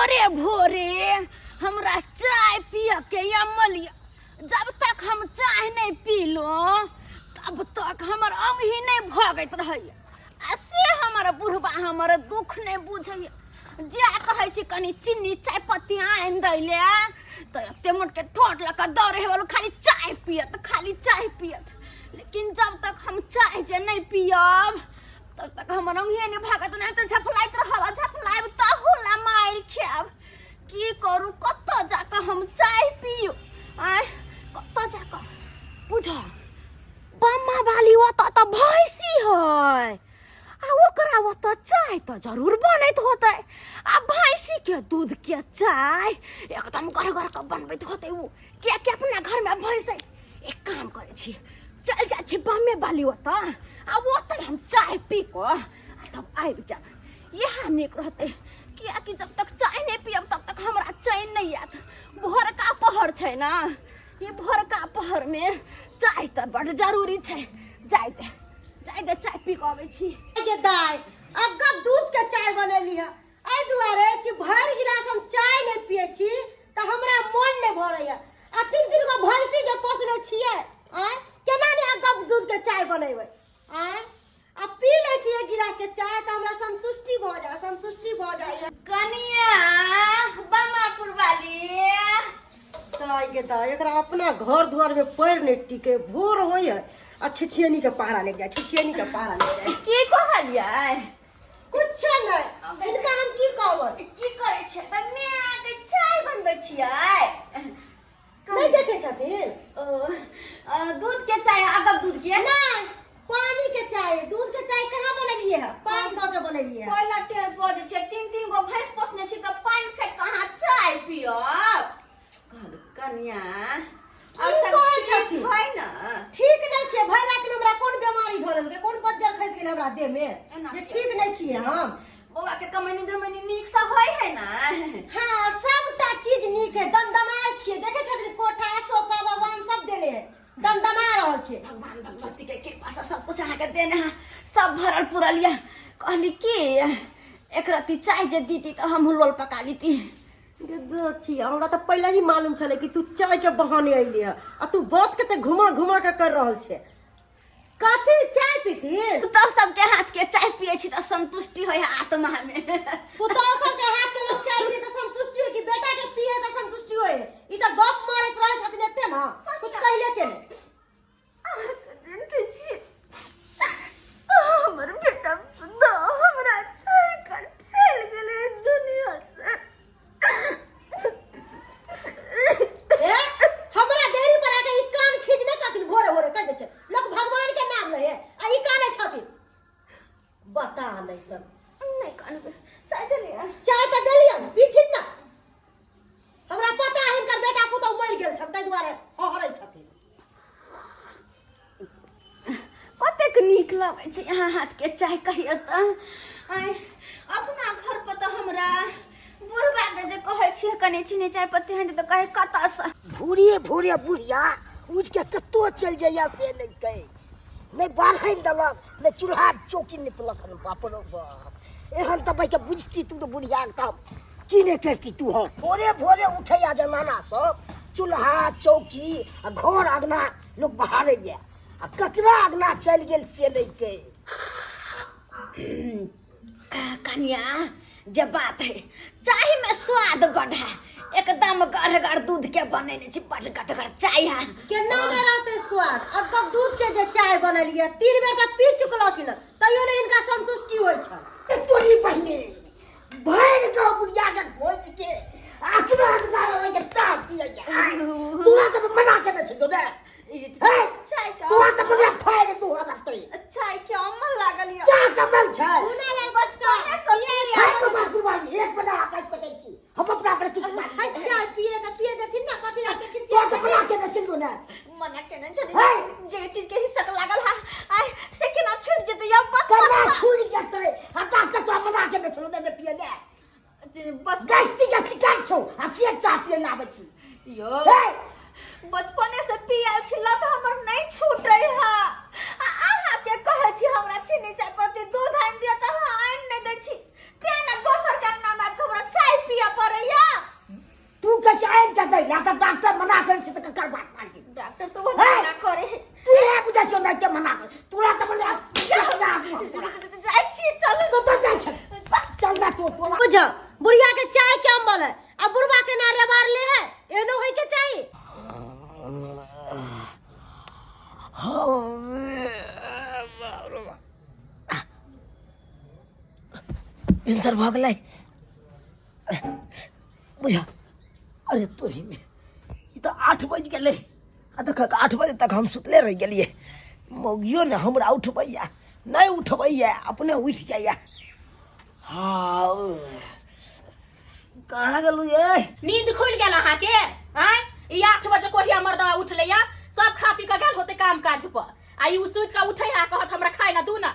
भोरे भोरे हमरा चाय पिय के अमल यऽ। जब तक हम चाय नहि पीलहुँ तब तक हमर अंग ही नहि भगैत रहैए आ से हमर बुढ़बा हमर दुख नहि बुझैए। जे कहै छी कनि चीनी चाय पत्ती आनि दै ले तऽ एते मोटके ठोट लऽ कऽ दौड़े हेबल, खाली चाय पियत, खाली चाय पियत। लेकिन जब तक हम चाय जे नहि पियब तब तक हमर अंगिए नहि भागत, नहि तऽ झपलाइत रहब आ झपलायब तहू ला मारि खायब। की करू, कतऽ जाकऽ हम चाय पियू? आँय, कतऽ जाकऽ? बुझ बम्मा वाली ओतऽ तऽ भैंसी है आ ओकरा ओतऽ चाय तऽ जरूर बनैत होतै आ भैंसी के दूध के चाय एकदम गढ़ गढ़ के बनबैत होतै ओ, कियाकि अपना घरमे भैंस है। एक काम करै छी, चल जाइ छी बम्मे वाली ओतऽ आ ओतऽ हम चाय पी कऽ आ तब आबि जायब, इएह नीक रहतै। कियाकि जब तक चाय नहि पियब तब तक हमरा चैन नहि आयत। भोरका पहर छै ने, ई भोरका पहरमे चाय तऽ बड्ड जरूरी छै। जाय दे, जाय दे, चाय पी कऽ अबै छी। गे दाय, अगब दूध के चाय बनेली है, एहि दुआरे कि भरि गिलास हम चाय नहि पियै छी तऽ हमरा मन नहि भरैया। आ तीन तीन गो भैंसी के पोसने छियै, आँय, केना नहि अगब दूध के चाय बनेबै? आँय, आ पी लै छी एक गिलास के चाय तऽ हमरा संतुष्टि भऽ जाय, संतुष्टि भऽ जाइए। कनिया बमापुर वाली दाय गे दाय, एकरा अपना घर दुआर में पैर नहि टिके, भोर होइए आ छिछियनी के पहरा लागि जाय, छिछियनी के पहरा लागि जाय। की कहलियै? कुछ नहि, हिनका हम की कहबै? की करै छियै? माय के चाय बनबै छियै। नहि देखे छथिन? ओ दूध के चाय, अगब दूध के? नहीं, पानी के चाय। दूध के चाय कहाँ बनेलिए है? पानी दऽ के बनेलिए है। पहिला टेर बजै छै, तीन तीन गो भैंस पोसने छी तऽ पानि फेट कऽ अहाँ चाय पियब? कहलु कनिया, और सब कहै छथिन? है ने ठीक नहीं छै। भरि राति में हमरा कोन बीमारी धऽ लेलकै, कोन बज्जर खसि गेल हमरा देह में एना जे ठीक नहीं छियै हम? बौआ के कमैनी धमैनी नीक से होइ है ने? हाँ, सबटा चीज नीक है, दनदनाय छियै। देखे छथिन, कोठा सोफा भगवान सब देले है, दनदना रहल छै। भगवान भगवती के कृपा से सब कुछ अहाँके देने है, सब भरल पुरल यऽ। कहली कि एक रत्ती चाय जे दीती तऽ हमहूँ लोल पका लीती। गे जो छी, हमरा तऽ पहिले ही मालूम छलै कि तू चाय के बहाने अइली है आ तू बात के तऽ घुमा घुमा के कर रहल छै। कथी चाय पीथिन? पुतहु सबके हाथ के चाय पियै छी तऽ संतुष्टि होइ है आत्मा में। पुतहु सबके हाथ के लोग चाय पिए तऽ संतुष्टि होइ कि बेटा के पिए तऽ संतुष्टि होइ? ई तऽ गप मारैत रहै छथिन एते ने, कुछ कहले के नहि। अहाँके जनते छी, हमर बेटा सुधा हमरा छोड़ि कऽ चलि गेलै दुनिया से। ए, हमरा देहरी पर आके ई कान खींच नहि करथिन। भोरे भोरे कहि दै छै लोक भगवान के नाम लै है आ ई काने छथिन। बता नहि सब। नहि कानबै, चाय देलियै? चाय तऽ देलियै, पीथिन ना। हमरा पता है हिनकर बेटा पुतहु मरि गेल छनि, ताहि दुआरे हहरै छथिन। कतेक नीक लगै छै अहाँ हाथके चाय, कहियौ तऽ। आँय, अपना घर पर तऽ हमरा बुढ़बाके जे कहै छियै कनि चीनी चाय पत्ती आनि दे तऽ कहै कतऽसँ? भोरे भोरे बुढ़िया उठि के कतौ चलि जाइया से नहि कहि, नहि बाढ़नि देलक, नहि चूल्हा चौकी निपलक हन। बाप रौ बाप, एहन तऽ बैके बुझती तू तऽ बुढ़िया के तऽ हम की नहि करती तू। हम भोरे भोरे उठैया जनाना सब, चूल्हा चौकी आ घर अगना लोक बहारैया आ ककरा अगना चलि गेल से नहि कहि। कनिया, जे बात है, चाय में स्वाद बड है, एकदम गढ़ दूध के बनेने छी, बड गदगर चाय है। केना नहि रहतै स्वाद? अब तक दूध के जे चाय बनेलियै, 3 बेर तऽ पी चुकलखिन हन, तैयो नहि हिनका संतुष्टि होइ छनि। ए तोरी बहिने, भरि गाँव बुढ़िया के खोज के अकरा अगना रहै के चाय पियैया। तोरा तऽ मना केने छलियौ ने? हे, चाय के तोरा तऽ मना फाड़ि दू हमरा तोरी। चाय के अमल लागल यऽ। चाह कमल छै। हुना लाल बचपने से पियै खाय के बात कुर्बानी एक बना कर सकै छी हम अपना पर किछु बात हट, चाय पिए तऽ पिए देथिन ना, कथी रहतै किसी। तोरा तऽ मना केने छलियौ ने? मना केने छली। हे! जे चीज के हिस्सक लागल है आय से केना छूट जेतै? या केना बचपन छूट जेतै? आ ता तक तोरा मना केने छलौ ने पियै ले? बचपन गस्ती के शिकायत छौ आ से चाह पियै ले आबै छी। यो, हे! बचपने से पियल छी, लत हमर नहीं छूटे है। आ अहाँ के कहै छी हमरा चीनी चाय पत्ती दूध आनि दिअ तऽ अहाँ आनि नहि दै छी, तें ने दोसर के अंगना में आबि कऽ हमरा चाय पियऽ पड़ैया। आनि के दै ला तऽ डॉक्टर मना करै छै तऽ ककर बात मानबी? डॉक्टर तो वो हे? मना करे है। तू इएह बुझै छौ नहि के मना कर तोरा तऽ बोले जाइ छी, चलू। कतऽ जाइ छै? चल ना तू तोरा। बुझ, बुढ़िया के चाय के अम्बल है आ बुढ़वा के ना रेबार ले है, एनो होय के चाही। भिनसर भऽ गेलै बुझा। अरे तोरीमे ई तऽ 8 बजि गेलै आ देखक 8 बजे तक हम सुतले रहि गेलियै। मौगियो ने हमरा उठबैया नहि उठबैया, अपने उठि जाइया। हाँ, कहाँ गेलहुँ ये? नींद खुलि गेल अहाँके? आँय, ई 8 बजे कोढ़िया मर्दवा उठलैया, सब खा पी कऽ गेल होते काम काज पर, आ ई सुति कऽ उठै आ कहत हमरा खाय ला दू ना।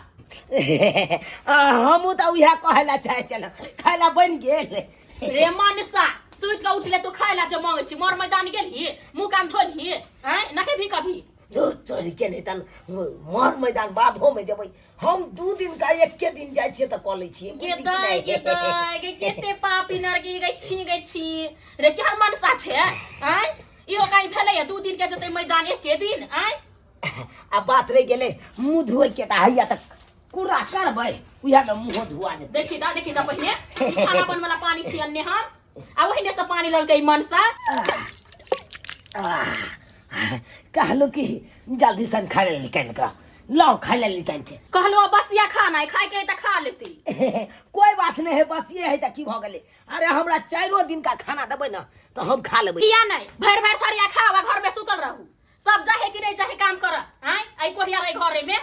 हमहूँ तऽ उएह कहै लए चाहै छलहुँ, खाय लए बनि गेल? रे मनसा, सुति कऽ उठले तू खाय ला जे मांगै छी, मर मैदान गेलही, मुँह कान धोलही? आँय, नहेबही कभी? धुर तोरी के, नहि तन मर मैदान बाधोमे जेबै हम। 2 दिन का एके दिन जाइ छियै तऽ कऽ लै छियै। गे दाइ, गे दाइ, गे केते पापी नरगी गै छी, गै छी रे, केहन मनसा छै? आँय, इहो काहीं भेलैया 2 दिन के जेतै मैदान एके दिन? आँय। आ बात रहि गेलै मुँह धोए के, तऽ हैया तऽ कुरा करबै, उएहमे मुँहो धुआ जेतै। देखी दा, देखी दा, पहिने ई खाना बनबै वाला पानी छी अन्ने हम, आ ओहिने से पानी ललकै मनसा। आह, कहलहुँ कि जल्दी सन खाय लए निकालि कऽ लाओ, खाय लए निकालि के। कहलो बसिया खाना है, खाय के है तऽ खा लेती। कोई बात नहीं है, बस ये है तऽ की भऽ गेलै? अरे हमरा 4 दिन का खाना देबै ने तऽ हम खा लेबै। किया नहीं भरि भरि थरिया खाओ आ घर में सुतल रहू। सब जाहे कि नहीं जाहे काम कर? आँय, ऐ कोहिया रही घरे में।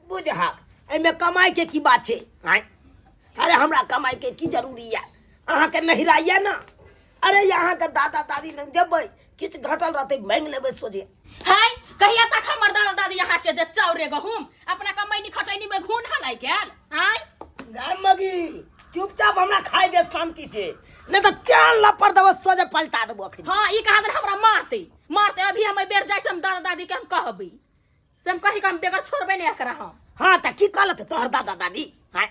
बुझहक, एहिमे कमाइ के की बात छै? आँय, अरे हमरा कमाइ के की जरूरी यऽ? अहाँके नहिरा यऽ ने? अरे अहाँके दादा दादी लग जेबै, किछु घटल रहतै मांगि लेबै सोझे। हाय, कहिया तक हमर दादा दादी अहाँ के देत चाउरे गहूम? अपना कमैनी खटैनी में घून हलाई गेल। आँय। गाय मगी, चुपचाप हमरा खाइ दे शांति से, नहीं तऽ केहन लपड़ देबो सोझे पलटा देबो अखन। हाँ, ई कहा हमरा मारते मारते। अभी हम एहि बेर जाइ छी, हम दादा दादी के हम कहबै से हम कही के हम बेगर छोड़बै नहीं एकरा हम। हाँ, तऽ की कहलत तोहर दादा दादी? हाँ,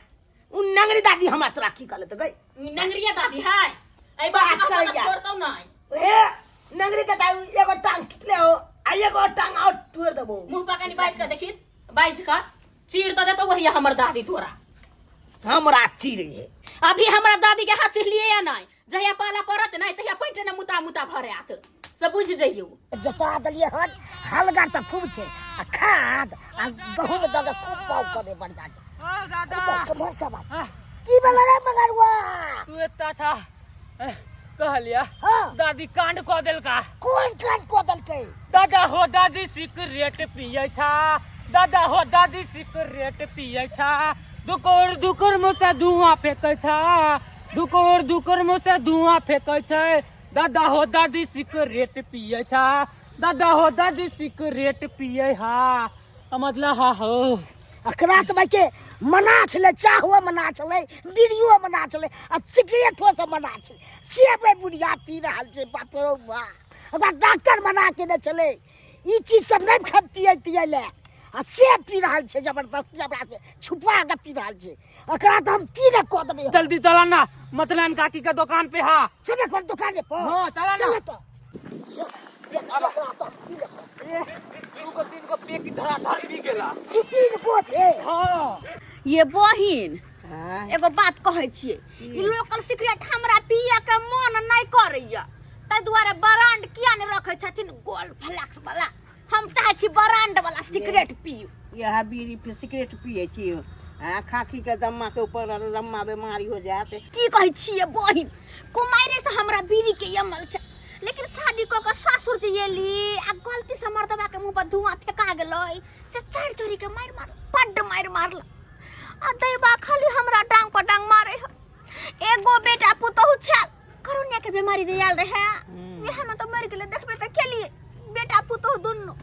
उ नंगरी दादी हमरा तोरा की कहलत गई? नंगरिया दादी है, एहि बात बात करैया। छोड़तौ नहीं। हे नंगरी के दादी, एगो टांग टूटले हो आ एगो टांग और तोड़ देबो। मुंह पर कनी बाजि के देखी, बाजि के चीर तऽ देतौ वही हमर दादी तोरा। हमरा चीर है? अभी हमरा दादी के हाथ चिरलिए या नहीं, जहिया पाला पड़त नहीं तहिया पैंटे ने मुता मुता भरे आत सब बुझ जइयो। जोता देलियै हन, हलगर तऽ खूब छै आ खाद आ गहूँम दऽ के खूब बाउग कऽ दे बढ़िआँ से। ओ दादा। कमर सब की भेलै रे मगरुआ? तू एता था कहलिया। हाँ। दादी कांड कऽ देलका। कोन कांड कऽ देलकै? दादा हो दादी सिगरेट पियै छा, दादा हो दादी सिगरेट पियै छा, दुकोर दुकोर मुँह से धुआं फेंकै छा, दुकोर दुकोर मुँह से धुआं फेंकै छै, दादा हो दादी सिगरेट पियै छा, दादा हो दादी सिगरेट पियै हा, समझला हा हो। एकरा तऽ भाई के मना छलै, चाहो मना छलै, बीड़ियो मना छलै आ सिगरेटो सब मना छलै, से भाई बुढ़िया पी रहल छै। बाप रौ बा, ओकरा डॉक्टर मना केने छलै ई चीज सब नहि खा पियै तियै लए, आ से पी रहल छै जबरदस्ती, हमरा से छुपा के पी रहल छै। एकरा तऽ हम की ने कऽ देबै। जल्दी चला ना, मतलन काकी के दुकान पे हा। चले कर दुकान पर। हाँ, चला ना। चले तो चल, देख, एकरा तऽ हम की ने कऽ दू गो तीन गो पेक धरा धर पी गेला। दू तीन गो हे। हाँ। ये बहिन, एगो बात कहै छियै, ई लोकल सिगरेट हमरा पिए के मन नहि करैया, ताहि दुआरे ब्रांड किया नहि रखै छथिन गोल्ड फ्लेक्स वाला? हम चाहै छी ब्रांड वाला सिगरेट पियू। इएह बीड़ी फिर सिगरेट पिए छी आ खांसी के दम्मा के ऊपर लम्बा बीमारी हो जात। की कहै छियै बहिन, कुमारे से हमरा बीड़ी के यमल छै, लेकिन शादी कऽ के सासुर जे एली आ गलती से मर्दबा के मुंह पर धुआं फेका गेलै, से चारि चोरी के मारि मार, बड्ड मारि मारल, आ दैबा खाली हमरा डांग पर डांग मारे है। एगो बेटा पुतहु छल, कोरोना के बीमारी जे आयल रहे वएह में तऽ मरि गेलै, देखबे तऽ केलिए, बेटा पुतहु दुनू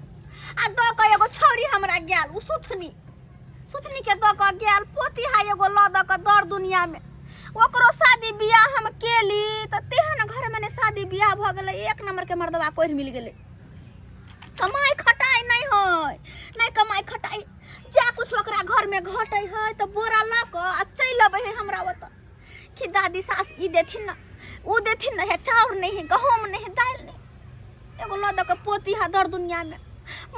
आ दऽ कऽ एगो छौरी हमरा गेल, ओ सुथनी, सुथनी के दऽ कऽ गेल, पोती है एगो लऽ दऽ कऽ दर दुनिया में, ओकरो शादी बियाह हम केली तऽ तेहन घर में ने शादी बियाह भऽ गेलै, एक नंबर के मर्दबा कोढ़ि मिल गेलै। कमाइ खटाइ नहि है, नहि कमाइ खटाइ, जा कुछ ओकरा घर में घटै है तऽ बोरा लऽ कऽ आ चलि अबै है हमरा ओतऽ कि दादी सास ई देथिन ना, ओ देथिन नहीं है चाउर नहीं है गहूम नहीं है दालि नहीं एगो लऽ दऽ के पोती है दर दुनिया में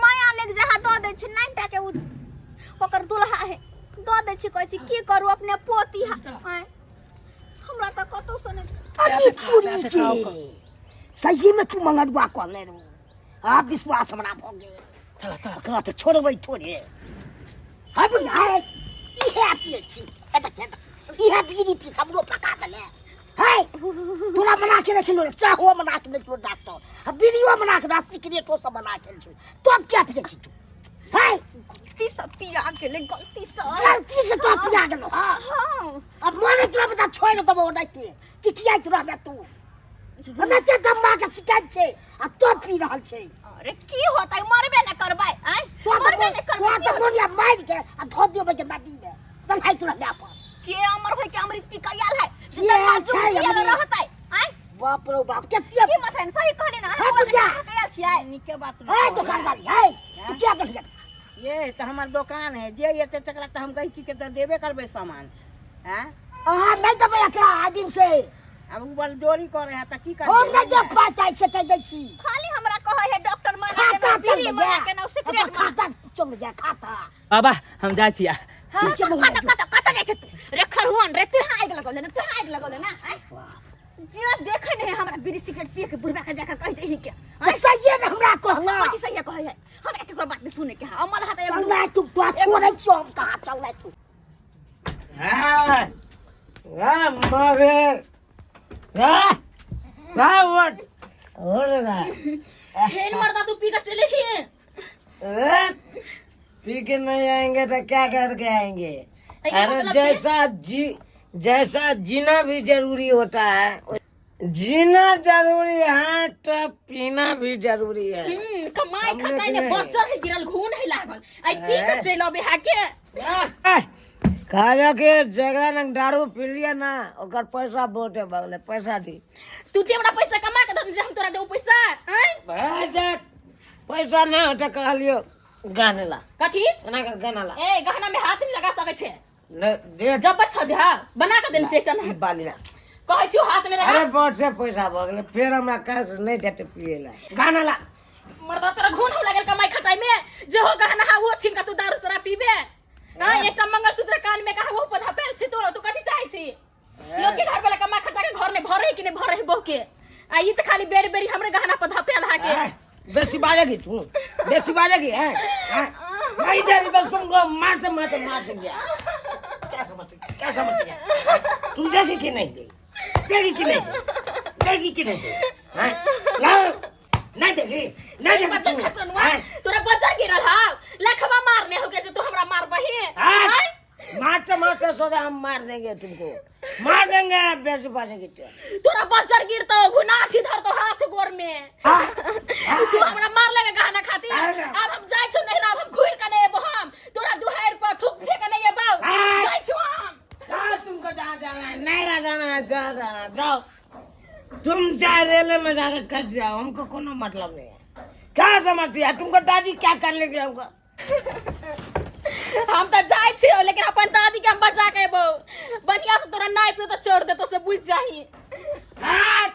माया लग जा दऽ दै छै नाइन टा के उ ओकर दुल्हा है दऽ दै छै कहै छै की करू अपने पोती है आँय हमरा तऽ कतौ से नहि अरे तोरी के सही में तू मंगरुआ कहले रो आब विश्वास हमरा भऽ गेल चला चला एकरा तऽ छोड़बै थोड़े है बुढ़िया है इहे पियै छी एतऽ के इहे बीड़ी पी हमरो पका देले है तोरा बना के नहि छलो चाहो बना के नहि छलो डॉक्टर आ बीड़ियो बना के सिगरेटो सब बना के छलो तब क्या पियै छी तू है गलती से पिया गेलै गलती से गलती से तो पिया गेलो हाँ हाँ अब मरे तोरा बता छोड़ देबो ओनाहिते किकियाइत रहबे तू ओनाहिते दम्मा के शिकायत छै आ तो पी रहल छै अरे की होतै मरबे न करबै आँय तो मरबे न करबै तो की तऽ होतै? मोनिया मारि के आ धो दियो के नदी में दलहाइत रहबे अपन के अमर होय के अमृत पी के आयल है के जितना आयल छै जुग जियल अमृत? रहतै आँय बाप रो बाप केते की मथन सही कहली ना हाँ, बुढ़िया। के आयल छियै नीके बात है दुकान वाली है तू क्या दलिया ये तऽ हमर दोकान है जे एतै तकरा तऽ हम गहिकी के तऽ देबे करबै सामान हैं अहाँ नहि देबै एकरा आइ दिन से अब उ बलजोरी करे है तऽ की करबै हम नहि देब पाइ ताइ से कहि दै छी खाली हमरा कहै है डॉक्टर मना के खाता ना चल बीड़ी मना जा के ना सिगरेट मना खाता चल जा खाता बाबा हम जाइ छियै हाँ, ठीक छै बौआ, कत कत कत जाइ छै तू रे खरुआन रे तू आगि लगौले ना तू आगि लगौले ना आँय? जे देखे नहीं हमरा बीड़ी सिगरेट पिए के बुढ़बा के जाके कह देही के तऽ सहिए ने हमरा कहला कथी सही कहै है हमरा केकरो बात नहीं सुने के है अमल हाथ एगो चल ना तू तो छोड़ै छियौ हम कहाँ चल ना तू हेन मर्दा तू पी के चले ही पी के नहीं आएंगे तो क्या करके आएंगे अरे अरे मतलब जैसा जी जैसा जीना भी जरूरी होता है जीना जरूरी है तो पीना भी जरूरी है कमाई समझे खटाई कि ने नहीं? बच्चर है गिरल घून है लागल आई पी के चल अबे हा के कहलो कि जगह नंग दारू पी लिया ना ओकर पैसा बहुत है बगले पैसा दी तू जे हमरा पैसा कमा के दे जे हम तोरा देबो पैसा आय पैसा पैसा नहीं होता कहलियो गाने ला कथी एना कर गाना ला ए गहना में हाथ नहीं लगा सके छे ले दे जब बच्चा जे हा बना के देन छे एकटा ई बाली ला कहै छियो हाथ में लगा अरे बहुत से पैसा भऽ गेलै फेर हमरा कैश नहि देतै पियै ला गाना ला मर्दा तोरा घून हो लागल कमाई खटाई में जे हो गहना हा वो छीन के तू दारू शराब पीबे ना एकटा मंगलसूत्र कान में कहा वो पौधा पेल छी तो तू कथी चाहे छी लोग के घर वाला कमा खटा के घर ने भरे कि नहीं भरे बहू के आ ई त खाली बेरी बेरी हमरे गहना पर धपेल हा के ए, बेसी बाजेगी तू बेसी बाजेगी है हैं? नहीं देगी तो तुमको मारते मारते मार देंगे क्या समझती क्या समझती है तुम देगी कि नहीं देगी देगी कि नहीं देगी देगी कि नहीं देगी हैं? लाओ नहीं देगी नहीं देगी बच्चा तू खसनुआ हैं? तोरा बच्चा गिरल हा लखवा मारने हो के जे तू हमरा मारबही हैं? आँय? मारते मारते सोचा हम मार देंगे तुमको मार देंगे बेसी बाजेगी तो तोरा बच्चा गिरतो घुनाठी धरतो हाथ गोर में तू हमरा मार लगे गहना खातिर अरे। अब हम जाइ छु नहीं अब हम घुर के नहीं एबो हम तोरा दुहार पर थूक फेंक नहीं एबो आय। जाइ छु हम जाओ तुमको जहाँ जाना है नहीं जाना है जहाँ जाना है जाओ तुम चाहे रेलवे में जाकर कट जाओ हमको कोनो मतलब नहीं है क्या समझती है तुमको दादी क्या कर लेगी हमको हम त जाइ छियो लेकिन अपन दादी के हम बचा के एबो बढ़िया से तोरा नहीं पियो तो छोड़ देतो से बुझ जाही भाग!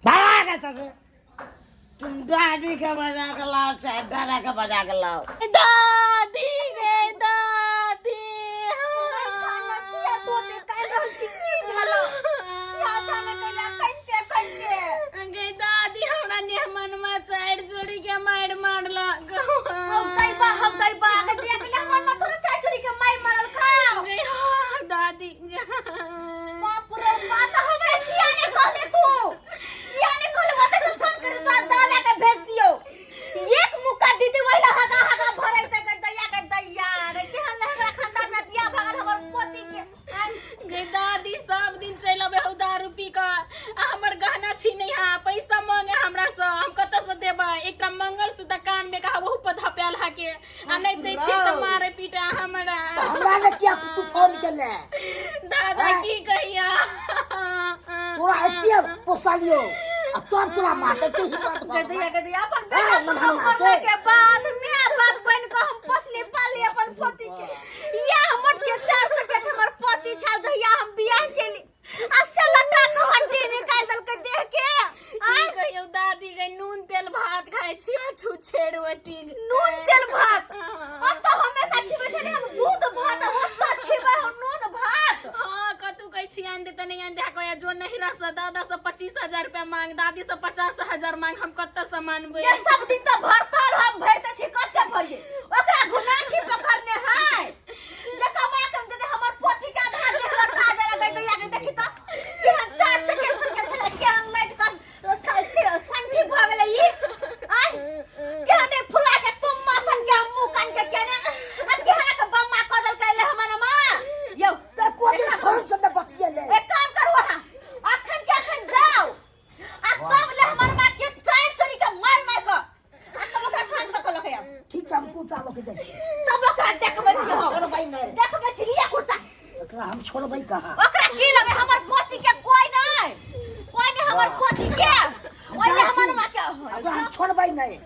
भाग ऐसा से तुम दादी के बजा के लाओ चाहे दादा के बजा के लाओ दादी गे दादी किया तोते कानि रहल छी की भेलो किया अचानक अइला कानिते कानिते गे दादी हमरा नेहमनमा चारि जोड़ी के मारि मारलक हम दैबा हम दैबा के देख ले हमर में थोड़ा चाय चोरी के मार मारल खाओ गे हाँ, दादी बाप रे बाप त हमरा किया ने कहले तू किया ने कहले ओते से फोन कर तो दादा के भेज दियो एक मुक्का दीदी वही हगा हगा भरै त के दैया के दैया रे केहन ले हमरा खानदान में बियाह भगल हमर पोती के आँय? गे दादी सब दिन चलि अबै हौ दारू पी कऽ आ हमर गहना छीनै हा पैसा मांगे हमरा से हम कतऽ से देबै एकटा मंगलसूत्र कान में कहा ओहू पर धपायल हा के आ नहि दै छी तऽ मारे पीटे हमरा हमरा ने किया तू फोन केले दादा की कहिया तोरा एते पोसलियो आ तब तोरा मारते के हिम्मत भऽ दे दैया के दैया अपन ए, बेटा मनहना पुतहु मरला के। के बाद माय बाप बन के हम पोसली पाली अपन पोती के या हमर के चार सकेट हमर पोती छल जहिया हम बियाह केली आ से लटा के हड्डी निकालि देलकै। खाइ छियो छुछे रोटी। नून तेल भात हम तो हमेशा खिबै छलियै हम दूध भात, ओतऽ खिबै हम नून भात। हाँ, कतू कहै छी आनि दे तऽ नहि आनि दे, कहै जो नहिरा से दादा से 25,000 रुपया मांग, दादी से 50,000 मांग, हम कतऽ से मानबै? ये सब दिन तऽ भरतल हम भरिते छी, कते भरियै? ओकरा घुनाठी पकड़ने है जे कमा के दे दे। हमर पोती के आधा देह लटा देला गई गैया के। देखी तऽ केहन चार चक्कर सनके छलै, केहन लाइट कऽ संठी भऽ गेलै ई। आय केहन ने फुला के तुम सन के हम मुँह कान के केने आ केहन के बम्मा कऽ देलकै ले हमर माँ यौ। तऽ को दिन फोन से ने बतियेले। एक काम करू अहाँ, अखन के अखन जाओ आ तब ले हमर माँ के चारि चोरी के मार मार कऽ आ तब ओकरा साँझ कऽ के लऽ के आउ। ठीक छै, हम कुर्ता लऽ के जाइ छी। तब ओकरा देखबै छी हम। छोड़बै नहि। देखबै छी, लिअ कुर्ता। एकरा हम छोड़बै कहाँ? ओकरा की लगे हमर पोती के कोई नहीं, कोई नहीं हमर पोती के, ओइ ले हमर माँ के। एकरा हम छोड़बै नहि।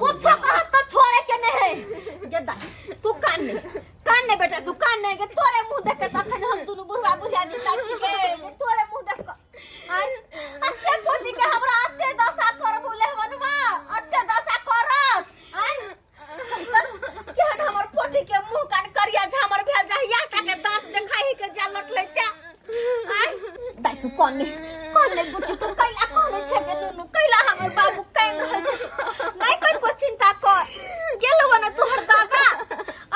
कुछो कहत तो छोड़े के नहीं है। गे दाई, तू कान नहीं, कान नहीं बेटा, तू कान नहीं। गे तोरे मुंह देख के तखन हम दुनू बुढ़वा बुढ़िया जिंदा छी गे। गे तोरे मुंह देख के आय आ से पोती के हमरा अते दशा करत उले हनुमा, अते दशा करत। आय केहन हमर पोती के मुंह कान करिया झामर भेल जाहिया टा के दांत देखाई के जा लटलै ते। आय दाई, तू कोन नहीं, कोन नहीं बुच्ची, तू कैला कोन छै गे नुनू? कैला हमर बाबू कान रहल छै? नहीं कर को चिंता कर, गेलो ने तोहर दादा।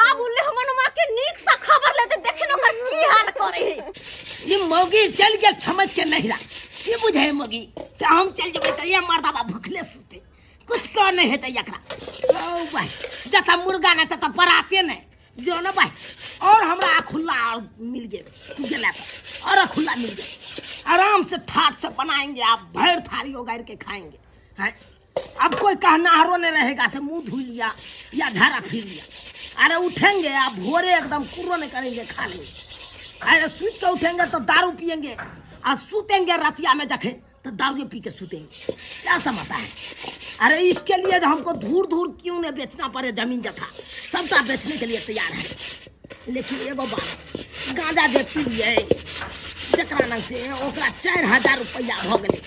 आब उले हमर माँ के नीक से खबर लेते, देखिन ओकर की हाल करे है। ई मौगी चल गेल छमक के नहिरा। की बुझे मौगी से हम चल जेबै तऽ ये मर्दाबा भुखले सुते, कुछ कह नहीं हेतै एकरा। ओ भाई, जतऽ मुर्गा नहि ततऽ पराते नहि जो ने भाई। और हमरा खुला और मिल गेल, तू गेला तऽ और खुला मिल गेल, आराम से ठाट से बनाएंगे, आप भर थारी उगाड़ के खाएंगे हैं। अब कोई कहनाहरो नहीं रहेगा से मुंह धुल लिया या झाड़ा फिर लिया। अरे उठेंगे आप भोरे एकदम कुर्रो नहीं करेंगे, खा लेंगे। अरे सूत के उठेंगे तो दारू पियेंगे और सूतेंगे रतिया में जखे तो दारू पी के सूतेंगे। क्या समझता है? अरे इसके लिए हमको धूर धूर क्यों नहीं बेचना पड़े जमीन जथा, सबटा बेचने के लिए तैयार है। लेकिन एगो बात, गांजा जे पीलिए जकरा नाम से ओकरा 4000 रुपया भऽ गेलै,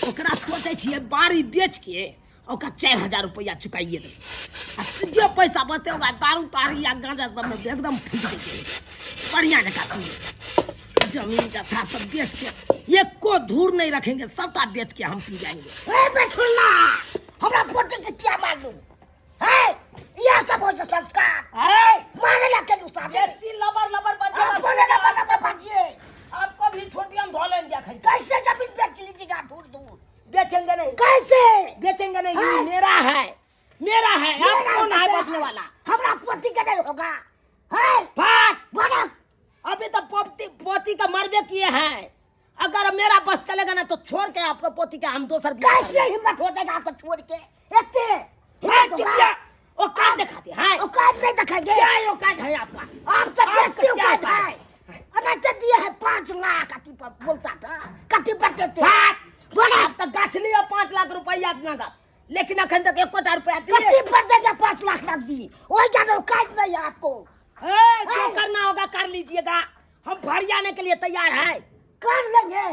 ओकरा सोचै छियै बाड़ी बेच के ओकरा 4000 रुपया चुकाइए देबै आ जे पैसा बचतै ओकरा दारू तारी या गांजा सबमे एकदम फूकि देबै, बढ़िया जकाँ पीबै। जमीन जथा सब बेच के एको धूर नहीं रखेंगे, सबटा बेच के हम पी जाएंगे। ए बेठुल्ला, हमरा पोते के किया मारलू है? इएह सब होइ छै संस्कार। ए मारे ला केलू साथे। बेसी लबर लबर बजे आप बोले लबर लबर बजिए। आपको भी छोटी हम धो लेंगे अखन। कैसे जमीन बेच लीजिएगा दूर दूर? बेचेंगे नहीं। कैसे बेचेंगे नहीं? हाँ। मेरा है, मेरा है। आप मेरा कौन है है। बेचने वाला? हमरा पोती के नहीं होगा है। फाट बोलो। अभी तो पोती पोती का मरबे किए हैं, अगर मेरा बस चलेगा ना तो छोड़ के आपको पोती का हम दोसर बियाह कैसे करेंगे। हिम्मत हो जाएगा आपको छोड़ के? इतने है, हिम्मत चुप होगा? जा। औकात दिखाते हैं। औकात नहीं दिखाएंगे। क्या है औकात है आपका? आपसे आपका बेसी क्या औकात औकात है। अरे तो दिए है 5 लाख, अति पर बोलता था कति पर देते। बात बोला। आप तो गाछ लिया 5 लाख रुपया नगद, लेकिन अखन तक एकोटा रुपया दिए। कति पर देंगे 5 लाख रख दी, वही जानो औकात नहीं है आपको। ए, जो करना होगा कर लीजिएगा, हम फरियाने के लिए तैयार हैं। कर लेंगे,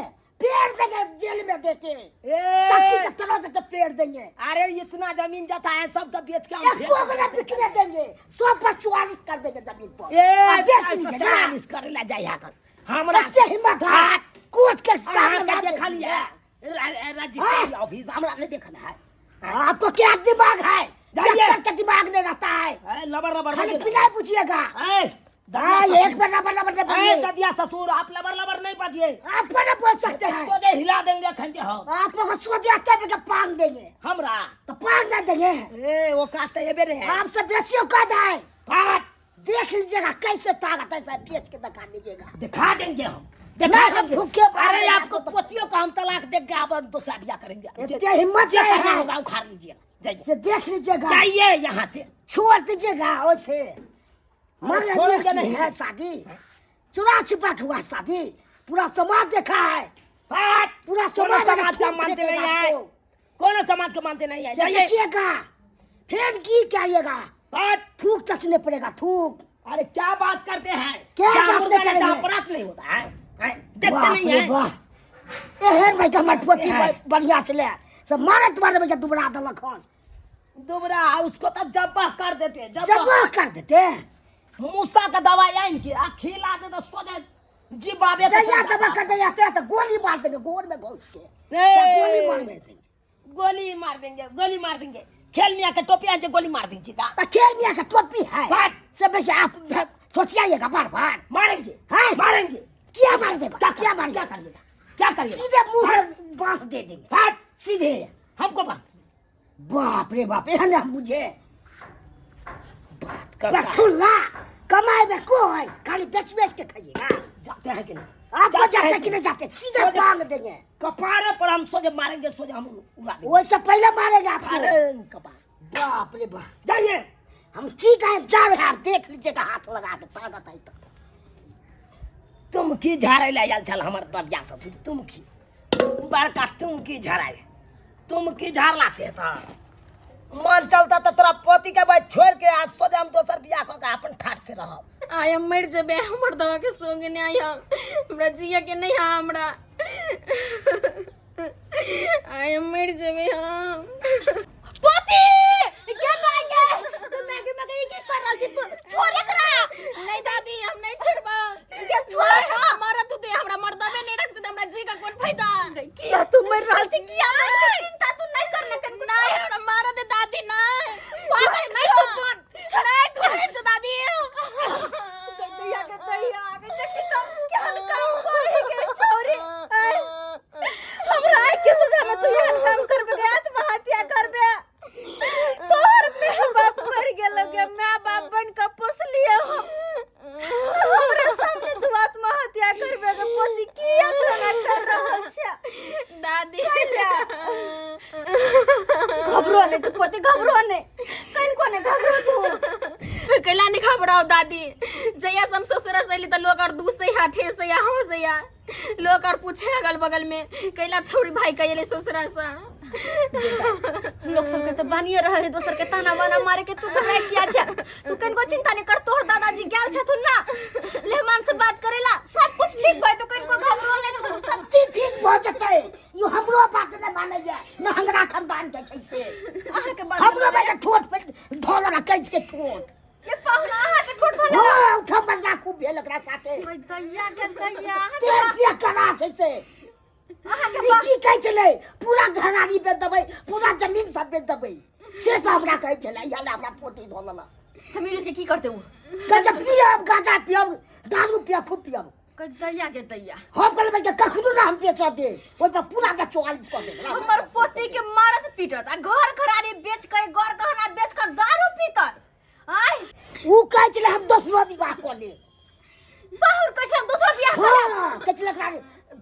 पेड़ देंगे जेल में देके। ए! चक्की के तरह से पेड़ देंगे। अरे इतना जमीन जाता है सबका बेच के हम एको फेंक ना बिकने देंगे, 100 पर 44 कर देंगे जमीन पर। ए, और बेच लीजिएगा। 44 करे ला जाए यहाँ हमरा एते हिम्मत है हाँ। कोर्ट के सामने अहाँ के मार देखल देंगे। ये रजिस्ट्री ऑफिस हमरा नहीं देखल है। आपको क्या दिमाग है? जाइए। डॉक्टर का दिमाग नहीं रहता है। ए, लबर लबर खाली बजिए। पिलाई पूछिएगा। ए, हाँ, एक बार लबर लबर नहीं ए, बोलिए। ददिया ससुर, आप लबर लबर नहीं बजिए। आप ना बोल सकते हैं। तो दे हिला देंगे खंजे हो। आप लोग सो जाते हैं तो पांग देंगे। हमरा तो पांग ना देंगे। ए, वो काटते ये बेरे है। आपसे बेसी औकात है। फाट। देख लीजिएगा कैसे ताकत है, साहब, बेच के दिखा दीजिएगा। दिखा देंगे हम। नहीं, दिखा हम देंगे। भूखे मर अरे रहे हैं। आपको पोतियों का हम तलाक देंगे, अब हम दूसरा ब्याह करेंगे। इतने हिम्मत जे नहीं करना है। होगा उखाड़ लीजिएगा। जाइए। से देख लीजिएगा। जाइए यहाँ से। छोड़ दीजिएगा उसे। मगर छोड़ेंगे नहीं नहीं। है शादी, चुरा छिपा के हुआ है शादी, पूरा समाज देखा है। फाट। पूरा कोनो समाज समाज का थूक मानते नहीं फेंकेगा है, आपको। कोनो समाज के मानते नहीं है। से जाइए। देखिएगा फिर की क्या आइएगा, फाट। थूक तचने पड़ेगा थूक। अरे क्या बात करते हैं? क्या क्या बात मुर्गा नहीं ने करेंगे? अपराध नहीं होता है, हैं? देखते वाह नहीं रे है। वाह, एहन भाई के हमर पोती है। बढ़िया छलै से मारैत मारैत भैया दुबरा देलक हन। दुबरा उसको तो जब्बा कर देते, जब्बा जब्बा कर देते। मूसा का दवाई आन के आ खिला दे तो सोझे जीवाबे के जैया सोझा दवा कर दे तो गोली मार देंगे गोर में घुस के। ए! तो गोली मार देंगे। गोली मार देंगे, गोली मार देंगे। खेल मियाँ के टोपी आन से गोली मार देंगे का। तो खेल मियाँ का टोपी है। बात। से भैया आप सोचिएगा बार बार। मारेंगे। हाँ? मारेंगे। क्या मार देगा? क्या क्या मार क्या देगा? कर देगा? क्या करिएगा? सीधे मुंह में बांस दे देंगे। बात। सीधे। हमको बांस। बाप रे बाप, एहन हम बुझे। बात करता है। बथुल्ला कमाए में कोई खाली बेच बेच के खाइएगा। जाते हैं कि नहीं? आपको जाते जाते हैं कि नहीं जाते? सीधे सोझे टांग देंगे। कपार पर हम सोझे मारेंगे, सोझे हम उड़ा देंगे। वैसे पहले मारेंगे आपको। अरे, कपार। बाप रे बाप। जाइए। हम ठीक है, जा रहे हैं, आप देख लीजिएगा हाथ लगा के ताकत आई तो। तुम की झाड़े ले आयल छल हमर दबिया ससुर, तुम की बड़का तुम की झाड़ाए, तुम की झाड़ला से त मन चलता त तोरा पति के भाई छोड़ के आज सोझे हम दोसर बियाह क के अपन ठाठ से रहब। आय हम मर जेबे, हमर दवा के संग नहीं आय, हमरा जिया के नहीं हा हमरा। आय हम मर जेबे हम। पति के बागे तू मैगी मैगी की कर रहल छी तू? छोड़ एकरा। नहीं दादी, हम नहीं छोड़बा। के छोड़। मारा तू दे, हमरा मर्दबे नहीं रखते त हमरा जी का कोन फायदा? किया तू मर रहल छी? किया मर रहल छी? चिंता तू नहीं कर ले कन। नहीं, हमरा मारा दे दादी, नहीं। पागल नहीं तू बन। नहीं, तू हट जा दादी। दैया के दैया आगे देखी तो केहन काम करे के छोरी। आय, हमरा आइ के सोझा में तू एहन काम करबे गे, आत्महत्या करबे? तोहर my बाप मर गेल गे, my बाप बन के पोसलिए हम, हमरा सामने तू आत्महत्या करबे गे पोती? किया तू एना कर रहल छे? दादी घबरो नहीं तू पोती, घबरो नहीं, कनको नहीं घबरो तू। कैला नहीं घबराओ दादी, जहिया से हम ससुरा से अयली त लोग और दूसरे या ठेस या हंस या लोग और पूछे अगल बगल में कैला छौरी भाई के अयले ससुरा से। लोग सबके तो बानिए रहे है दोसर के ताना बाना मारे के। तू घबराए किया छे? तू कनको चिंता नहीं कर, तोहर दादाजी गेल छथुन ना लेहमान से बात करेला, सब कुछ ठीक भाई, तू कनको घबरो नहीं तू सब ठीक ठीक भऽ जेतै। यो हमरो बात नहि मानैया न, हमरा खानदान के छै से। अहाँ के बात हमरो बेटा ठोट पे धोल रखै के ठोट। ये पाहुना अहाँ के ठोट धोल? हाँ, उठम बजना खूब भेल एकरा साथे। ओय दैया के दैया, अहाँ के तेल पिया करा छै से। अहाँ के ई की कहै छलै? पूरा घरारी बेच देबै, पूरा जमीन सब बेच देबै, से सब हमरा कहै छलै। इएह लए हमरा पोटी धऽ लेलक। जमीन के की करते उ? कहै छै पियब, गांजा पियब, दारू पियब, खूब पियब। कह दैया के दैया, हम कहलियै जे कखनो ना हम बेचऽ देब, ओहि पर पूरा हमरा 44 कऽ देब। हमर पोती के मारत पीटत आ घर घरारी बेच के, घर गहना बेच के दारू पीतत? आय उ कहै छलै हम दोसरो विवाह कऽ लेब। बाहुर कैसे हम दोसरो बियाह करब? हाँ, कहै छलै एकरा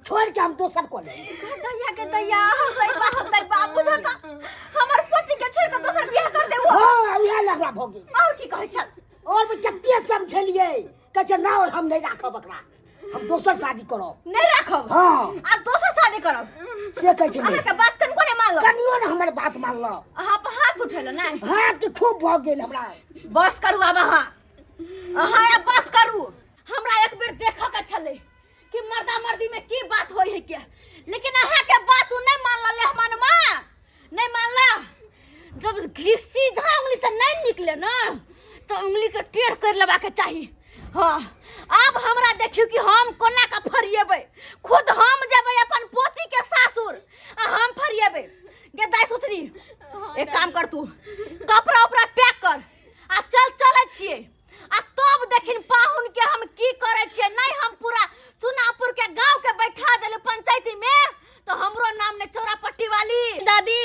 छोड़ि के हम दोसर कऽ लेब। दैया के दैया, हम दै बाप, हम दै बाप, बुझत हमर पोती के छोड़ के दोसर बियाह कर देबो? हाँ, उएह लए हमरा भऽ गेल। और की कहै छल? और भी कते समझेलियै, कहै छै ना हम नहि राखब एकरा, हम दोसर शादी करब। नहीं राखब? हाँ। आ दोसर शादी करब से कहै छलै। अहाँ के बात कनको नहीं मानलक? कनियो ने हमर बात मानलक। अहाँ पर हाथ उठेलो नहीं? हाथ के खूब भऽ गेल हमरा। बस करू आब अहाँ, अहाँ आब बस करू। हमरा एक बेर देखऽ के छलै कि मर्दा मर्दी में की बात होई है के, लेकिन अहाँ के बात उ नहीं मानल, लेहमान माँ नहीं मानला। जब घी सीधा उंगली से नहीं निकले ना तो उंगली के टेढ़ कर लेबा के चाही। हाँ, आब हमरा देखियो कि हम कोना के फरिएबै। खुद हम जेबै अपन पोती के सासुर आ हम फरिएबै। गे दाइ सुथनी, एक काम कर, तू कपड़ा उपड़ा पैक कर आ चल, चलै छियै आ तब देखिन पाहुन के हम की करै छियै। नहीं हम पूरा चुनापुर के गांव के बैठा देले पंचायती में तो हमरो नाम ने चौरा पट्टी वाली। दादी,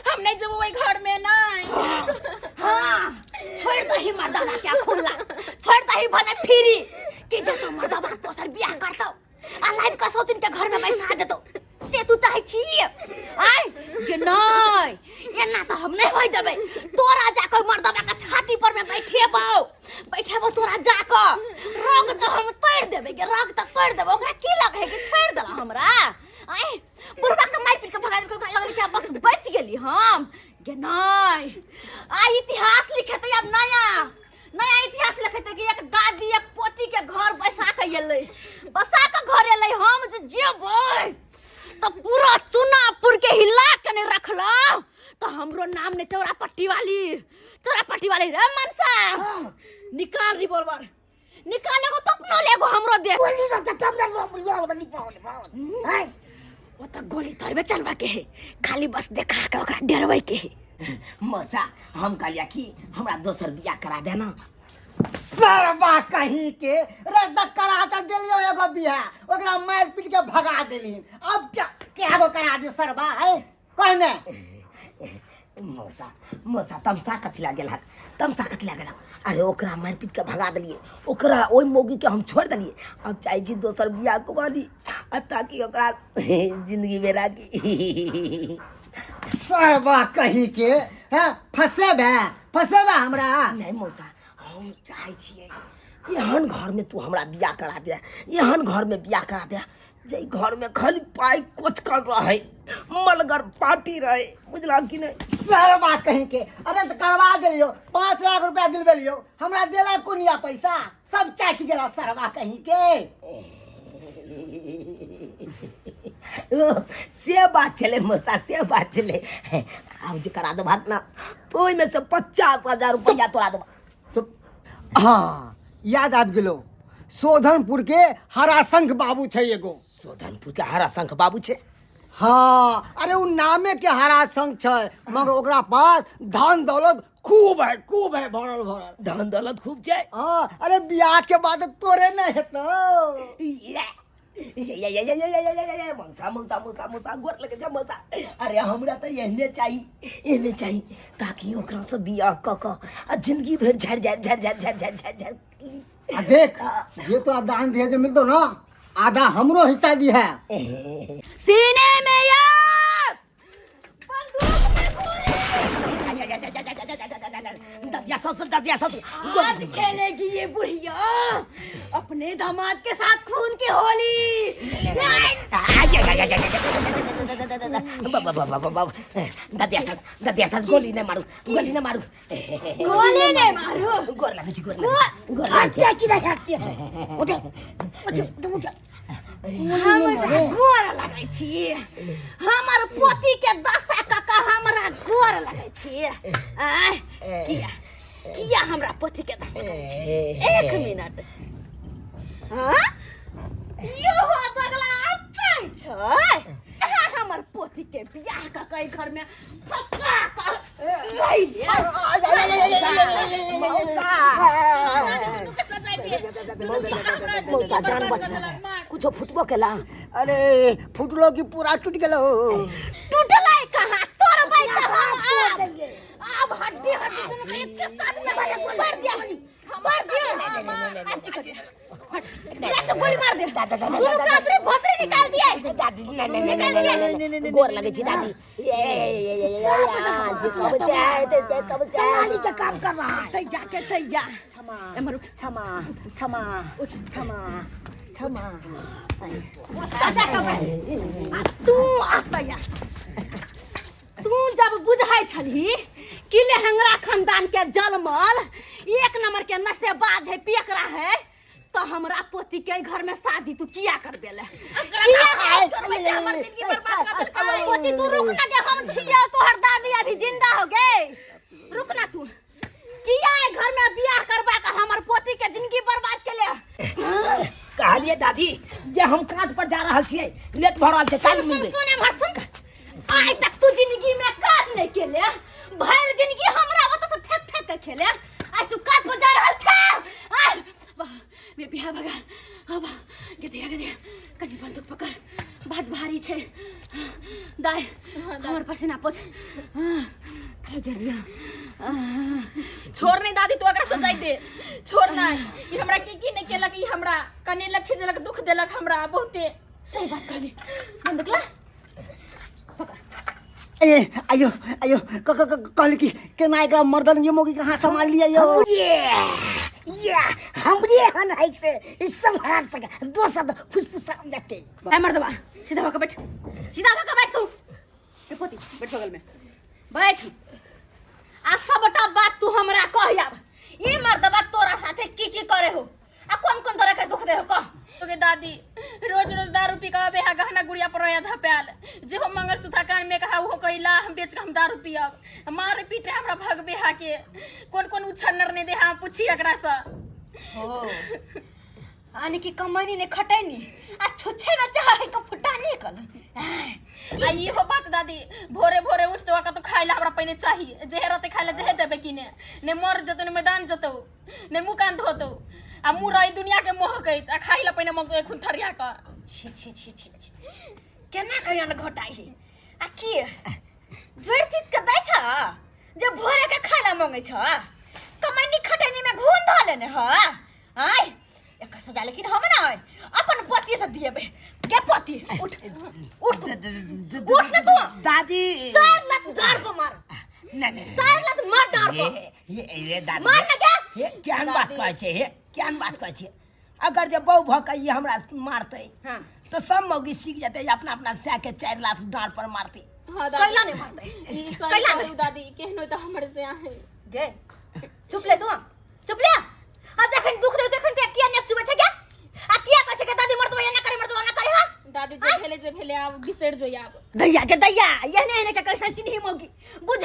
हम नहीं जेबो ओहि घर में, नहीं। हाँ, छोड़ दही मर्दाना क्या खुला, छोड़ दही भने फिरी कि जे तू मर्दाबा दोसर बियाह करतौ आ लाइब के सौतिन के घर में बैसा देतौ, से तू चाहै छी? आय ये नहीं, एना तो हम नहीं होय देबै। तोरा जाके मर्दाबा के छाती पर में बैठेबौ, बैठेबौ तोरा जाके, रंग तो हम तोड़ देबै के रंग तो तोड़ देबै। ओकरा की लगै है कि छोड़ देला हमरा? आय बुढ़बा के मारि पीट के भगा देलकै, ओकरा लगलै कि आब बस बचि गेली हम। गे नहीं, आ इतिहास लिखेतै आब, नया नया इतिहास लिखेतै कि एक दादी एक पोती के घर बैसा के एलै, बसा के घर एलै। हम जे जेबै तऽ पूरा चुनापुर के हिला के नहीं रखलो तो हमरो नाम ने चौरा पट्टी वाली, चौरा पट्टी वाली रे मनसा। निकाल रिवॉल्वर, निकाल एगो तो अपनो लेगो हमरो दे। गोली रख तब ना लो लो बनी पावल पावल है। ओ त गोली थोड़बे चलबा के है, खाली बस देखा के ओकरा डरबै के है। मौसा हम कहलिया कि हमरा दोसर बियाह करा देना। सरबा कहीं के रद्द करा त देलियो एगो बियाह, ओकरा मार पीट के भगा देली। अब क्या क्या गो करा दे सरबा है कहने। मौसा मौसा तमसा कथी लागल हक, तमसा कथी लागल हक? अरे ओकरा मारि पीट के भगा देलियै, ओकरा ओहि मौगी के हम छोड़ि देलियै। अब चाहै छी दोसर बियाह कऽ ली आ ताकि ओकरा जिंदगी में राखी। सरबा कहीं के हैं फसेबे फसेबे हमरा। नहीं मौसा हम चाहै छियै एहन घर में तू हमरा बियाह करा दे, एहन घर में बियाह करा दे जाहि घर में खाली पाइ कोचकल रहे, मलगर पार्टी रहे, बुझला कि नहीं? सरबा कहीं के अरे तो करवा देलियो, 5 लाख रुपया दिलबेलियो, हमरा देला कोनिया पैसा सब चाटि गेला सरबा कहीं के। ओ, से बात छलै मौसा, से बात छलै। आब जे करा देबहक ना ओहिमे से 50,000 रुपया तोरा देबह। हाँ याद आबि गेलो, शोधनपुर के हराशंख बाबू छै एगो। शोधनपुर के हराशंख बाबू छै? हाँ अरे उ नामे के हराशंख छै, मगर ओकरा पास धन दौलत खूब है, खूब है, भरल भरल धन दौलत खूब छै। हाँ अरे बियाह के बाद तोरे नहीं हेतौ। ये ये ये ये ये ये ये मौसा मौसा मौसा मौसा गोर लगे छै मौसा। अरे हमरा तऽ एहने चाही, एहने चाही ताकि ओकरा से बियाह कऽ कऽ आ जिंदगी भरि झाड़ि झाड़ि झाड़ि झाड़ि झाड़ि झाड़ि झाड़ि झाड़ि। आ देख जे तो दान दिए जे मिलतो ना आधा हमरो हिस्सा दी है। सीने में यार बंदूक में गोली। ददिया ससुर, ददिया ससुर। आज खेलेगी ये बुढ़िया अपने दामाद के साथ खून की होली। ददिया सस, ददिया सस, गोली नहीं मारू, गोली नहीं मारू, गोली नहीं मारू। गोर लगे छी, गोर लगे, गोर लगे छी। की नहीं हटते हैं, उठे उठे उठे उठे। हमरा गोर लगै छी, हमर पोती के दशा काका हमरा गोर लगै छी। आय किया किया हमरा पोती के दशा करै छी? एक मिनट। हाँ यो हो दगला अतै छै। अहाँ हमर पोती के बियाह कऽ के घर में फंसा कऽ लइ ले। मौसा जान बचला, कुछो फुटबो केला? अरे फुटलो की पूरा टूट गेलो। टूटलै कहाँ तोर बाई के हम आब हड्डी हड्डी दुनू के एक साथ में मार दिया, मार दिया। आब की करिए? हट, तो गोली मार दे, दुनू कातरी भोतरी निकाल दिए। दादी नहीं नहीं नहीं नहीं नहीं गोर लगे छी दादी। ये ये ये ये कब से आए थे, कब से आए? दलाली का काम कर रहा है। तैया के तैया। क्षमा एम्हर उठ, क्षमा क्षमा क्षमा क्षमा। चाचा के बैठ। आ तू आ तैया, तू जब बुझै छलही कि लेहंगरा खानदान के जलमल एक नंबर के नशेबाज है, पियकरा है, तो हमरा पोती के घर में शादी तू किया करबे ले? किया पोती? तू रुक ना गे, हम छिया तोहर दादी अभी जिंदा हो गए, रुक ना तू। किया ए घर में बियाह करबा के हमर पोती के जिंदगी बर्बाद के ले? कहलिए दादी जे हम काज पर जा रहल छियै, लेट भऽ रहल छै, काल्हि सुन मिलबै। सुन एम्हर सुन, आइ तक तू जिंदगी में काज नहीं केले, भरि जिंदगी हमरा ओतऽ से ठेक ठेक के खेले, आइ तू काज पर जा रहल छे? आइ वाह, मे बियाह भगा अब गदिया गदिया कनी बंदूक पकड़, बाट भारी छै। दाइ हमर पसीना पोछ। गदिया छोड़ नहीं दादी, तू एकरा सजाई दे, छोड़ नहीं। ई हमरा की की नहीं केलक, ई हमरा कनेलक खिजलक दुख देलक हमरा बहुते। सही बात कहली, बंदूक ला पकड़। ए आयो आयो क क क- कहली कि केना एकरा मर्दन ये मोगी कहाँ संभाल लिया यो? ये ये हमरे हन है से इस सब हार सके दोसर फुसफुसा जाते। ए मर्दबा सीधा होकर बैठ, सीधा होकर बैठ तू। ए पोती बैठ बगल में बैठ। आ सबटा बात तू हमरा कह आब, ई मर्दबा तोरा साथे की की करे हो आ कौन कौन तरह के दुख दे हो कह। ओके दादी रोज रोज दारू पी के आबे है गहना गुड़िया पर रहे धपायल जेहो मंगलसूत्र कान में कहा ओहो कैला हम बेच के हम दारू पियब मारे पीटे हमरा भगबे हा के कोन कोन उछन्नर नहीं दे हा पूछी एकरा से। यानी कि कमैनी ने खटैनी आ छुच्छे में चाहे के फुटा नहीं कल। आ इहो बात दादी भोरे भोरे उठ तो तो खाइला हमरा पहिने चाहिए जेहे रहते खाइला जेहे देबे किने ने मर जतो ने मैदान जतो ने मुँह कान धोतो आ मुँह रही दुनिया के महकैत आ खाइला पहिने मगतो एखुन थरिया क। छी छी छी छी छी केना कहिया ने घोटाइ है आ की जोड़ तीत के दै छ जे भोरे के खाइला मंगै छ कमैनी खटैनी में घून धऽ लेने ह। आय एकर सजा लेकिन हम ना आय अपन पति से दिएबे के पति उठ उठ तू उठ ना तू दादी चार लात डार पर मार नहीं नहीं चार लात मार डार पर ये ये दादी मार ना क्या ये केहन बात कहै छै हे केहन बात कहै छै अगर जे बहु भऽ के ई हमरा मारतै हाँ। तऽ सब मौगी सीख जेतै अपना अपना सै के 4 लाख डाँड़ पर मारतै। हाँ दादी। कैला नहीं मारतै ई सही कैला कहू नहीं दादी केहनो तऽ हमर से आहे गे चुप ले तू चुप ले आ जखन दुख दे तखन ते किया नेप चुबै छै गे आ किया कहै छै के दादी मरतबा एना करे मरतबा ओना करे। हां दादी जे भेले जे भेले आब बिसरि जो आब दैया के दैया एहने एहने के कैसन चिन्ही मौगी बुझ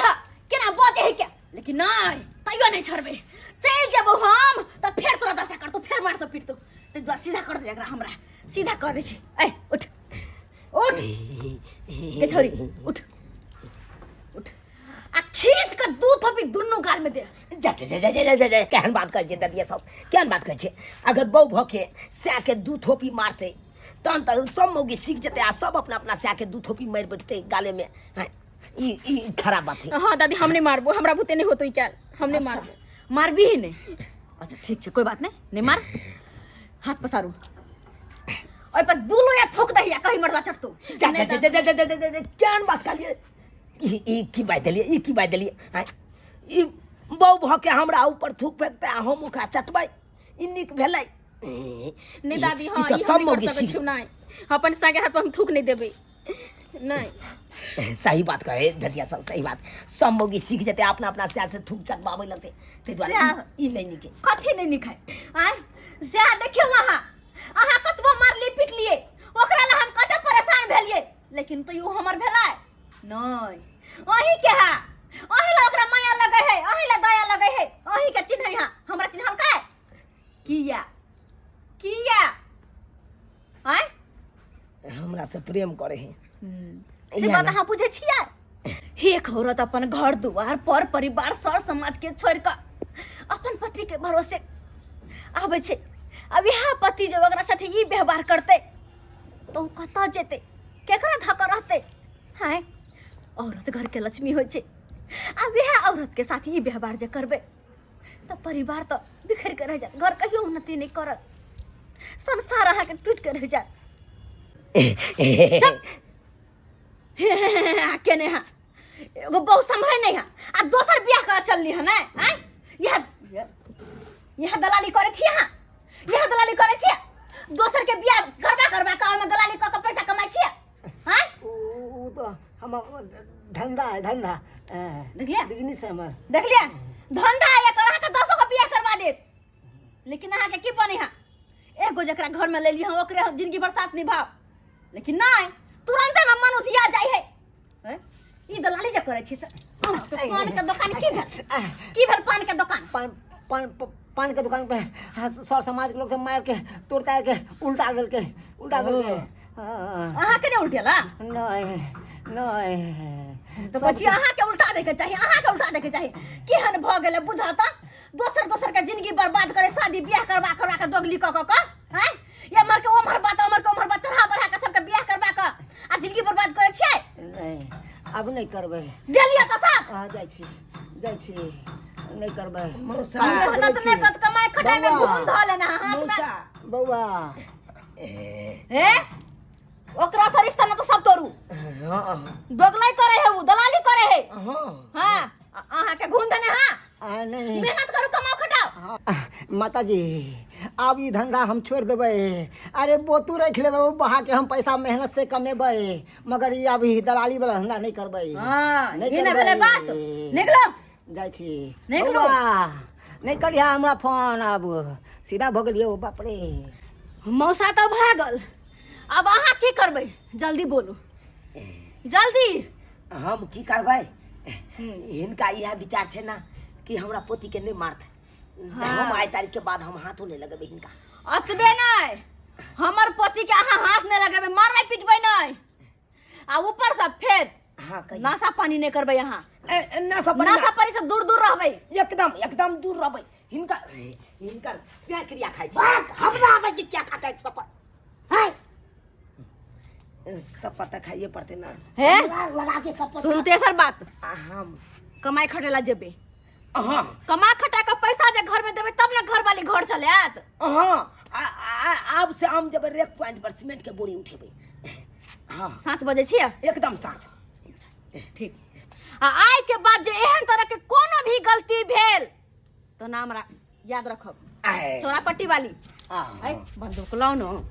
केना बजे है के लेकिन नहीं तैयो नहीं छोड़बे चलि जेबो हम त फेर तोरा दशा करतो फेर मारतो पीटतो तै दुआरे सीधा कर दे एकरा हमरा सीधा कर दै छी। ए उठ उठ के छोरी उठ उठ आ खींच के दू थपी दुनू गाल में दे। जा जा जा जा जा जा केहन बात कहै छै ददिया साउस केहन बात कहै छै अगर बहु भऽ के सै के दू थोपी मारतै तहन तऽ सब मौगी सीख जेतै आ सब अपना अपना सै के दू थोपी मारि बैठतै गाले में। हाँ, ई ई खराब बात है। हाँ दादी हम नहीं मारबो हमरा बुते नहीं होतो ई कैल हम नहीं मारबो। मारबी ही नहीं। अच्छा ठीक छै कोई बात नहीं नहीं मार हाथ पसारू ओइ पर दू लोया थोक दहिया कहीं मरला चटतो। जा जा जा जा जा जा जा जा केहन बात कहलियै ई ई की बात देलियै ई की बात देलियै। हाँ, ई बहु भऽ के हमरा ऊपर थूक फेंकतै आ हम ओकरा चटबै ई नीक भेलै। नहीं दादी हाँ ई हम नहीं कर सकै छी नहीं अपन सागे हाथ पर हम थूक नहीं देबै नहीं। सही बात कहे धतिया सब सही बात सब मौगी सीख जेतै अपना अपना सै से थूक चटबाबै लगतै ताहि दुआरे ई नहि नीक है। कथी नहीं नीक है आँय सएह देखियौ अहाँ अहाँ कतबो मारलियै पिटलियै ओकरा लए हम कते परेशान भेलियै लेकिन तैयो हमर भेलै नहीं अहीं के है अहीं ला ओकरा माया लगे है अहीं ला दया लगे है अहीं के चिन्है है हमरा चिन्हलकै किया किया आँय हमरा से प्रेम करे है से बात अहाँ बुझै छियै। एक औरत अपन घर दुआर पर परिवार सर समाज के छोड़ कऽ अपन पति के भरोसे आबै छै अब इएह पति जब ओकरा साथे ई व्यवहार करतै तऽ ओ कतऽ जेतै केकरा धऽ कऽ रहतै। हाय औरत घर के लक्ष्मी होइ छै आब इएह औरत के साथ ई व्यवहार जे करबै तऽ परिवार तऽ बिखरि के रहि जायत घर कहियो उन्नति नहि करत संसार अहाँके टूटि के रहि जायत। केने हाँ एगो बहु सम्हरे नहीं है आ दोसर बियाह कर चलली है ने आँय यह यह दलाली करे छी अहाँ यह दलाली करे छी दोसर के बियाह करबा करबा के ओहिमे दलाली कऽ के पैसा कमाइ छी आँय। उ तो हम धंधा है धंधा देखलियै? बिजनेस है हमर। देखलियै धंधा है एकर अहाँके दसो के बियाह करबा देत लेकिन अहाँके की बने है एगो जकरा घर में लेलियै हँ ओकरे जिंदगी भर साथ निभाओ लेकिन नहीं तुरंते में मन उधिया जाइ है। हैं? ई दलाली जे करै छी से अहाँके पान के दोकान की भेल की भेल पान के दोकान? पान पान पान के दुकान पे हाँ, सर समाज के लोग सब मार के तोड़ ताड़ के उल्टा देलके उल्टा देलके। हाँ, अहाँके नहि उल्टेला? नहीं नहीं तऽ कहै छी अहाँके उल्टा दैके चाही अहाँके उल्टा दैके चाही। केहन भऽ गेलै बुझऽ तऽ दोसर दोसर के जिंदगी बर्बाद करे शादी बियाह करबा करबा के दोगली कऽ कऽ कऽ आँय एम्हर के ओम्हर बात ओम्हर के ओम्हर बात चढ़ा बढ़ा के सबके बियाह करबा कऽ आ जिंदगी बर्बाद करै छियै। नहीं अब नहीं करबै। गेलियै तऽ सब? हाँ जाइ छी जाइ छी नहीं करबै। मौसा। मेहनत नहि करत कमाइ खटाइ में बौआ। घूम धऽ लेना हाथ में। मौसा। बौआ। हे ओकरा से रिश्ता न तऽ सब तोड़ू। हाँ दोगलाई करे है उ दलाली करे है। हाँ हाँ अहाँके घूम देने हाँ आ नहीं मेहनत करू कमाओ खटाओ। माता जी अब ई धंधा हम छोड़ देबै। अरे बोतू रख लेबै ओ बहा के हम पैसा मेहनत से कमेबै मगर ई अभी दलाली वाला धंधा नहीं करबै। हाँ नहीं ई न भेलै करबै। बात निकलो जाइ छी निकलो। बौआ, नहीं करिहा हमरा फोन अब सीधा भऽ गेलियै ओ बाप रे। मौसा तऽ भए गेल, आब अहाँ की करबै? जल्दी बोलू, जल्दी। हम की करबै? हिनका इएह विचार छै ने कि हमरा पोती के नहि मारतै। हम आइ तारीख के बाद हम हाथो नहि लगेबै हिनका। अतबे नहि, हमर पोती के अहाँ हाथ नहि लगेबै, मारबै पिटबै नहि, आ ऊपर से फेर हाँ, कहियौ। नाशा पानी नहि करबै अहाँ। ए, ए, नाशा पानी। नाशा पानी से दूर दूर रहबै। एकदम एकदम दूर रहबै। हिनकर हिनकर क्या क्रिया खाइ छै? बात हमरा आबै के क्या खाता है शपथ है? शपथ तऽ खाइए पड़तै ने। हे हमरा लगा के शपथ। सुन, तेसर बात। आ हम कमाई खटेला जेबै। हाँ। कमा खटा के पैसा जे घर में देबै तब ने घर वाली घर चले आयत। हाँ, आब से हम जब रेक पॉइंट पर सीमेंट के बोरी उठेबै। हाँ। साँच बजै छियै? एकदम साँच। ठीक। आ आइ के बाद जे एहन तरह के कोनो भी गलती भेल तो नाम याद रखब आए। चोरा पट्टी वाली। आ, ऐ बंदूक लाओ न,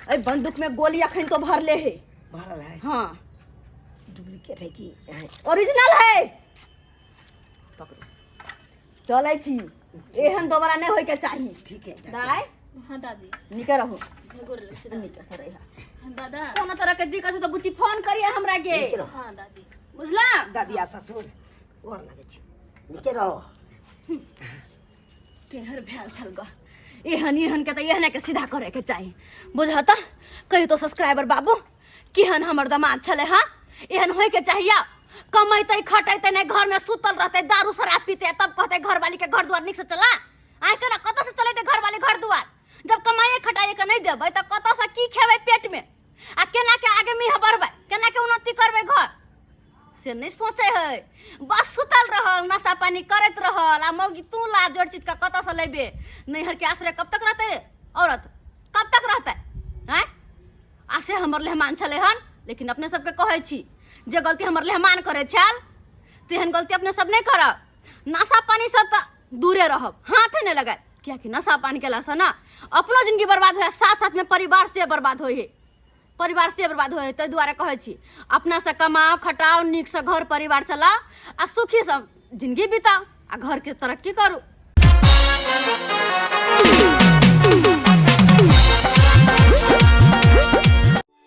ऐ बंदूक में गोली अखन तो भरले है। भरल है? हाँ। डुप्लीकेट है कि है? ओरिजिनल है, पकड़ो। चलै छी, एहन दोबारा नहीं होय के चाही। ठीक है। दाई। हाँ दादी। निके रहू। गोर लगै छी दादी। निके से रहिहा। दादा। कोनो तरह के दिक्कत हो तो बुच्ची फोन करिए हमरा के। नीके रहो। हाँ दादी। बुझला? दादी आ ससुर गोर लगै छी, नीके रहो। केहर भेल छल ग, एहन एहन के तऽ एहने के सीधा करे के चाही। बुझह तऽ कहियो तो सब्सक्राइबर बाबू, केहन हमर दमाद छलै। हाँ, एहन होय के चाहिए। कमेतै खटेतै नहि, घर में सुतल रहतै, दारू शराब पीते, तब कहतै घरवाली के घर द्वार नीक से चला। आइ केना कतऽ से चलेतै घरवाली घर द्वार? जब कमाइए खटाइए के नहि देबै तऽ कतऽ से की खेबै पेट में, आ केना के आगे मुँह बढ़बै, केना के उन्नति करबै घर, से नहि सोचै है। बस सुतल रहल, नशा पानी करैत रहल, आ मौगी तू ला जोड़ चित के कतऽ से लेबे? नैहर के आश्रय कब तक रहतै रे औरत, कब तक रहतै? आँय, आ से हमर लेहमान छलै हन, लेकिन अपने सबके कहै छी जे गलती हमर लेहमान करै छल तेहन गलती अपने सब नहि करब। नशा पानी सब तऽ दूरे रहब, हाथे नहि लगायब, कियाकि नशा पानी केलासँ ने अपनो जिंदगी बर्बाद होइ, साथ साथमे परिवार से बर्बाद होइ है, परिवार से बर्बाद होइ है। ताहि दुआरे कहै छी अपनासँ कमाओ खटाओ, नीकसँ घर परिवार चलाओ आ सुखीसँ जिंदगी बिताओ आ घरके तरक्की करू।